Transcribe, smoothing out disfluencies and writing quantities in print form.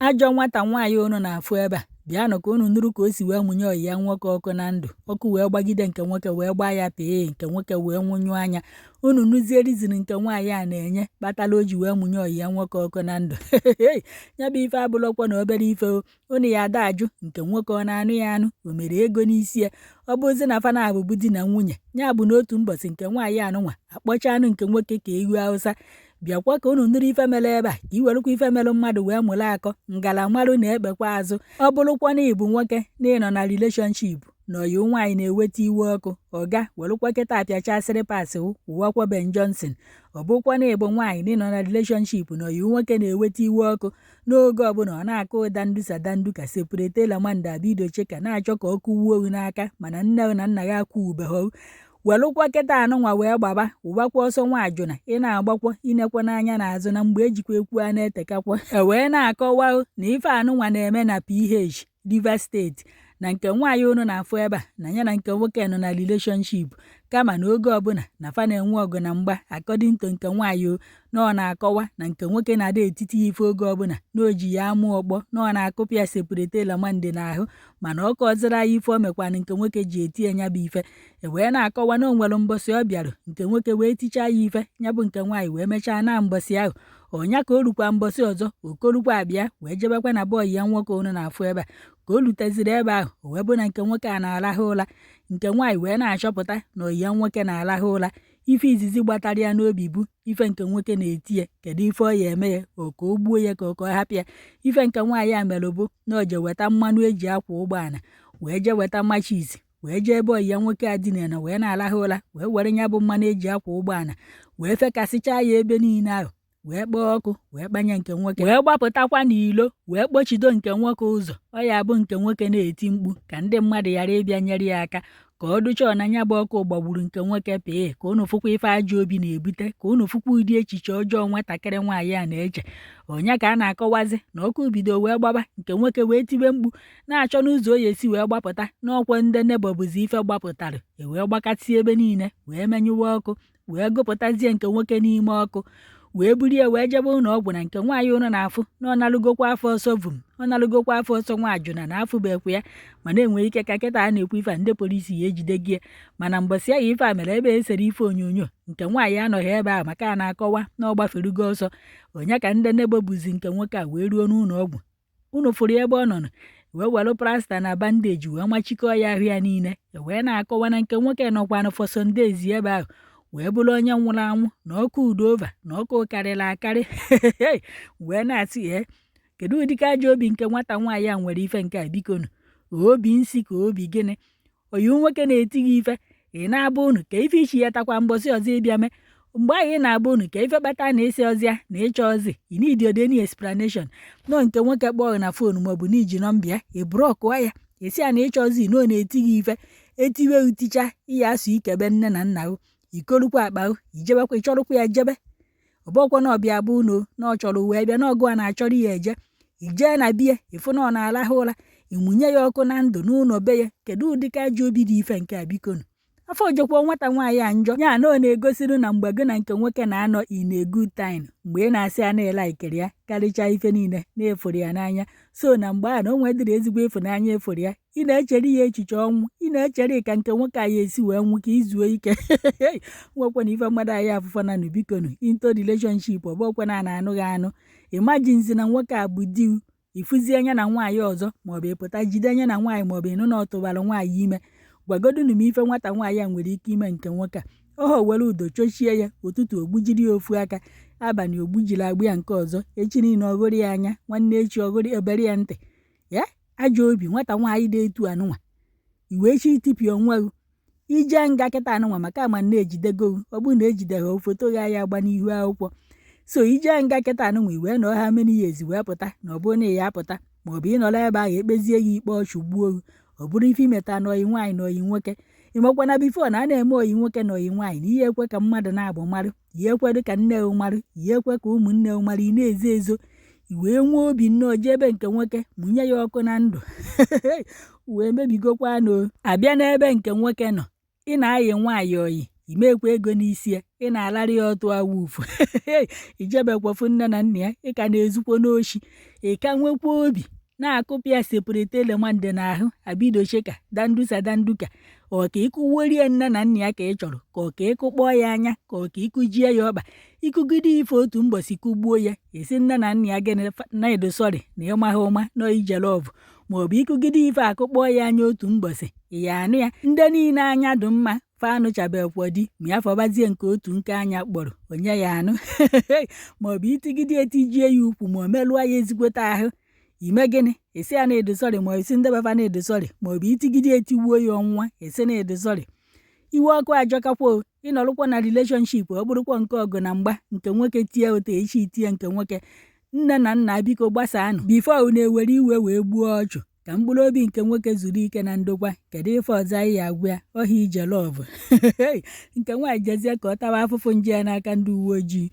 Ajọ nwata nwaanyị unu na-afụ ebe a, bịanụ ka unu nụrụ ka o si wee mụnye ọyị ya nwoke ọkụ na ndụ. Ọkụ wee gbagide nke nwoke wee gbaa ya pịị, nke nwoke wee nwụnyụ anya. Unu nụzie reason nke nwaanyị a na-enye kpatara o ji wee mụnye ọyị ya nwoke ọkụ na ndụ. Ya bụ ife abụrọkwa na obere ife o. Unu ya ada ajụ nke nwoke ọ na-anụ ya anụ, o mere ego n'isi ya. Ọ bụzi na fa na-abụbu di na nwunye, ya bụ n'otu mbọsị nke nwaanyị anụnwa akpọchanụ nke nwoke ka ewu Hausa. Bịakwa ka unu nụrụ ife mere ebe a, ka i werukwa ife mere mmadụ wee mụrụ akọ. Ngala marụ na-ekpekwa azụ. Ọ bụrụkwa na ị bụ nwoke na ị nọ na relationship na ọyị nwaanyị na-eweta iwe ọkụ, ọga werukwa kịta apịacha slippers wụwakwa Ben Johnson. Ọ bụrụkwa na ị bụ nwaanyị na ị nọ na relationship na ọyị nwoke na-eweta iwe ọkụ n'oge ọbụla ọ na-akụ ụda ndusa dandu ka sepuretela manda bido cheka na-achọ ka ọkụ wuo ohu n'aka, mana nne na nna gị akwụbeghị, welụkwa kịta anụnwa wee gbaba wụbakwa ọsọ nwa ajụna. Ị na-agbakwa inekwa n'anya n'azụ na mgbe ejikwa ekwu a na-etekakwa. E wee na-akọwa na ife anụnwa na-eme na PH, Rivers State, na nke nwaanyị unu na-afụ ebe a na ya na nke nwoke nọ na relationship, kama na oge ọbụla na fa na-enwe ọgụ na mgba. According to nke nwaanyị o, na ọ na-akọwa na nke nwoke na-ada etiti ya ife oge ọbụla, na o ji ya amụ ọkpọ, na ọ na-akụpụ ya sepuretela mande n'ahụ, mana ọ kọziri anyị ife o mekwanụ nke nwoke ji eti ya bụ ife. E wee na-akọwa na o nwere mbọsị ọ bịarụ, nke nwoke wee tichaa ya ife, ya bụ nke nwaanyị wee mechaa na mbọsị ahụ ọnya ka o rukwa mbọsị ọzọ, okorukwa abịa wee jebekwa na bọọlụ ya nwoke unu na-afụ ebe a. Ka o luteziri ebe ahụ, o wee bụ na nke nwoke a na-arahụ ụra. Nke nwaanyị wee na-achọpụta na ọyị ya nwoke na-arahụ ụra. Ife izizi gbatara ya n'obi bụ ife nke nwoke na-eti ya. Kedu ife ọ ya eme ya? O ka o gbuo ya ka ọ ka ọ hapụ ya? Ife nke nwaanyị a mere bụ na o je weta mmanụ eji akwa ụgbọala, wee jee weta matches, wee jee ebe ọyị ya nwoke a dinara wee na-arahụ ụra, wee were ya bụ mmanụ eji akwa ụgbọala wee fekasịchaa ya ebe niile ahụ, wee kpọọ ọkụ, wee kpanye nke nwoke, wee gbapụtakwa n'ilo, wee kpochido nke nwoke ụzọ. Ọ ya bụ nke nwoke na-eti mkpu ka ndị mmadụ ghara ịbịa nyere ya aka, ka ọ dụcha na ya bụ ọkụ gbagburu nke nwoke pịị. Ka unu fụkwa ife ajọ obi na-ebute, ka unu fụkwa ụdị echiche ọjọọ nwatakịrị nwaanyị a na-eche. Onye ka a na-akọwazi na ọkụ bido wee gbaba, nke nwoke wee tibe mkpu na-achọ n'ụzọ o ya esi wee gbapụta n'ọkwa. Ndị neighbour bụzi ife gbapụtara, e wee gbakasị ebe niile, wee menyụwa ọkụ, wee gụpụtazie nke nwoke n'ime ọkụ, wee buru ya wee jebe ụlọ ọgwụ. Na nke nwaanyị ụnụ na-afụ na ọ nalụgokwa afọ ọsọ vum, ọ nalụgokwa afọ ọsọ nwa ajụna na afụbekwa ya, mana enwere ike ka kịta a na-ekwu ife a, ndị polisi ya ejide gị. Mana mbọsị ahụ ife a mere ebe esere ife onyonyo, nke nwaanyị anọghị ebe ahụ, maka a na-akọwa na ọ gbaferugo ọsọ. Onye ka ndị neighbour buzi nke nwoke a wee ruo n'ụlọ ọgwụ. Unu fụrụ ebe ọ nọ wee were plaster na bandage wee machikọọ ya ahụ ya niile. Wee na-akọwa na nke nwoke nọkwanụ for some days ebe ahụ, wee bụrụ onye nwụrụ anwụ na ọkụ udova na ọkụ karịrị akarị. Wee na-asị, ee, kedu ụdịka ajọ obi nke nwata nwaanyị a nwere ife nke a? Bikonu, obi nsi ka obi gịnị? Oyi nwoke na-eti gị ife, ị na-abụ unu ka ife ichi ya takwa mbọsị ọzọ ịbịa mee mgbe ahụ ị na-abụ unu ka ife kpata na isi ọzịa na ịchọ ọzi. Ị need any explanation nọ nke nwoke kpọọ na phone maọbụ na iji nọmba ya, ị blockụọ ya, esi ya na ịchọ ọzi, na ọ na-eti gị ife. Etiwe uticha iya asụ ikebe nne na nna gị, ikorukwa akpa gị, ijebekwa ịchọrọkwa ya jebe. Ọbọkwa na ọbịa bụ unu na ọ chọrọ wee bịa n'ọgụ a na-achọrọ ya eje, ijee na bie, ịfụ na ọ na-arahụ ụra, ịmụnye ya ọkụ na ndụ n'ụlọ be ya. Kedu ụdịka ajọ obi dị ife nke a? Bikonu, afọ jọkwa nwata nwaanyị a njọ. Ya na ọ na-egosiru na mgbe gị na nke nwoke na-anọ in a good time, mgbe ị na-asị a na-elikiri ya karịchaa ife niile, na-efuru ya n'anya, so na mgbe a na o nwedịrị ezigbo ịfụnanya efuru ya, ị na-echere ya echiche ọnwụ, ị na-echere ka nke nwoke anyị esi wee nwụ ka izuo ike. Nwekwana ife mmadụ anyị afụfọ na nụ. Bikonu, into relationship, ọbọkwa na na-anụ gị anụ. Imaginezi na nwoke a bụ di, ịfụzie anya na nwaanyị ọzọ, maọbụ ịpụta jide anya na nwaanyị, maọbụ ịnụ na ọ tụbara nwaanyị ime. Gwagodunu m ife nwata nwaanyị a nwere ike ime nke nwoke a. Oho were udo chochie ya, ụtụtụ ogbujiri ya ofu aka, abalị ogbujiri agbụ ya nke ọzọ, echi niile ọghụrụ ya anya, nwanne echi ọghụrụ ebere ya ntị ya. Ajọ obi nwata nwaanyị dị etu anụnwa, iwee chi itipịa onwe gị ije nga kịta anụnwa, maka ama na-ejidego. Ọ bụrụ na ejideghị, foto gị ya agba n'ihu akwụkwọ. So ije nga kịta anụnwa, iwee nọ ha many years wee pụta, na ọ bụrụ na ị ya apụta, maọbụ ị nọrọ ebe ahụ ekpezie gị ikpe ọchụ gbuo gị, ọ bụrụ ife imeta na oyi nwaanyị na oyi nwoke. Ịmakwa na before na a na-eme oyi nwoke na oyi nwaanyị, na ihe ekwe ka mmadụ na-abụ marụ, ihe ekwedu ka nne marụ, ihe ekwe ka ụmụnne marụ, ị na-ezo ezo, i wee nwee obi nnọọ jee ebe nke nwoke mụnye ya ọkụ na ndụ, wee mebigokwa. No abịa n'ebe nke nwoke nọ, ị na-ayị nwaanyị oyi. I mekwa ego n'isi ya, ị na-alarị ya ọtụ awufu, ijebekwa fụ nne na nna ya, ị ka na-ezukwo n'oshi, ị ka nwekwa obi na-akụpụ ya separatele mande n'ahụ abidocheka dandusa danduka. Ọ ka ịkụworie nne na nna ya ka ị chọrọ, ka ọ ka ịkụkpọọ ya anya, ka ọ ka ịkụjie ya ọkpa, ịkụgide ife otu mbọsị kụgbuo ya, ị sị nne na nna ya gịnị na ị dụ sorry na ịmaghị ụma nọ ije love, maọbụ ịkụgide ife akụkpọọ ya anya otu mbọsị, ị ya anụ ya. Ndị niile anya dụ mma fa anụchabekwa di, ma ya fọbazie nke otu nke anya kpọrọ onye ya anụ, maọbụ itigide etijie ya ukwu ma o merụọ ya ezigbote ahụ, ime gịnị? Ị sị ya na ị dụ sorry, ma ị sị ndị be fa na ị dụ sorry, maọbụ itigide etigbuo ya ọnwụnwa, ị sị na ị dụ sorry. Iwe ọkụ ajọkakwa o. Ịnọrụkwa na relationship, ọ bụrụkwa nke ọgụ na mgba, nke nwoke tie ụta echi tie nke nwoke, nne na nna biko gbasaanụ before unu ewere iwe wee gbuo ọchụ, ka mkpụrụ obi nke nwoke zuru ike na ndokwa. Kedu ife ọzọ anyị ya agwa ya? Ọha ije love nke nwaanyị jezie ka ọ tawa afụfụ nje ya n'aka ndị uwe ojii.